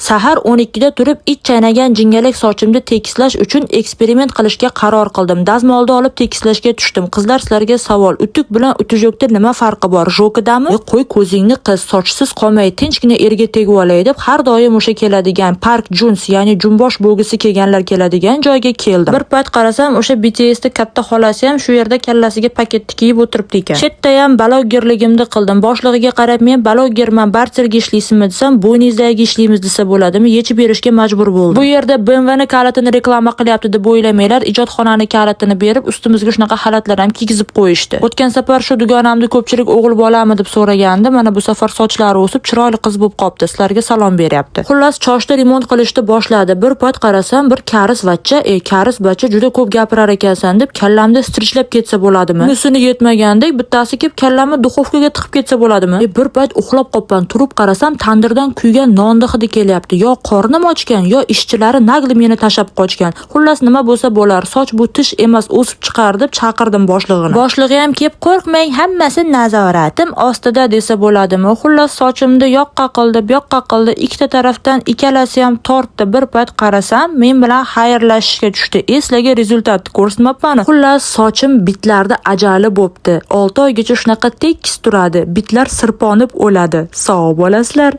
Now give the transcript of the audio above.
Sahar 12 da turib, it chaynagan jingalak sochimni tekislash uchun eksperiment qilishga qaror qildim. Dazmolni olib tekislashga tushdim. Qizlar, sizlarga savol. Utyug bilan утюжок da nima farqi bor? Жёлка dami? E, qo'y ko'zingni qiz, sochsiz qolmay, tinchgina erga tegib olay deb har doim o'sha keladigan Park Juns, ya'ni Junbosh bo'lgisi kelganlar keladigan joyga keldim. Bir payt qarasam, o'sha BTSda katta xolasi ham shu yerda kallasiga paketni kiyib o'tiribdi ekan. Chetda ham blogerligimni qildim. Boshlig'iga qarab, "Men blogerman, barterga ishlaysizmi?" desam, "Bo'yningizdagi ishlaymiz" desa bo'ladimi? Yechib berishga majbur bo'ldim. Bu yerda BMW ni kalitini reklama qilyapti deb o'ylamanglar. Ijodxonani kalitini berib, ustimizga shunaqa xalatlar ham kiygizib qo'yishdi. O'tgan safar shu dugonamni ko'pchilik o'g'il bolami deb so'ragandi. Mana bu safar sochlari o'sib, chiroyli qiz bo'lib qolibdi. Sizlarga salom beryapti. Xullas, choshda remont qilishni boshladi. Bir payt qarasam, bir karis vachcha, "E, karis bacha, juda ko'p gapirar ekansan" deb kallamda strichlab ketsa bo'ladimi? Unisini yetmagandek, bittasi kelib kallamni духовка ga tiqib ketsa bo'ladimi? E, bir payt uxlab qolibman. Turib qarasam, tandirdan kuygan nonni hidi kelyapti. Yo qornim ochgan, yo ishchilari нагло meni tashlab qochgan. Xullas, nima bo'lsa bo'lar. Soch bu tish emas, o'sib chiqar deb chaqirdim boshlig'ini. Boshlig'i ham kelib, "Qo'rqmang, hammasi nazoratim ostida" desa bo'ladimi? Xullas, sochimni yoqqa qildi, bu yoqqa qildi, ikkita tarafdan ikkalasi ham tortdi. Bir payt qarasam, men bilan xayrlashishga tushdi. Eslaga результат ni ko'rsatmabman. Xullas, sochim bitlarda ajali bo'pti. 6 oygacha shunaqa tekis turadi. Bitlar sirponib o'ladi. Sog' bo'lasizlar.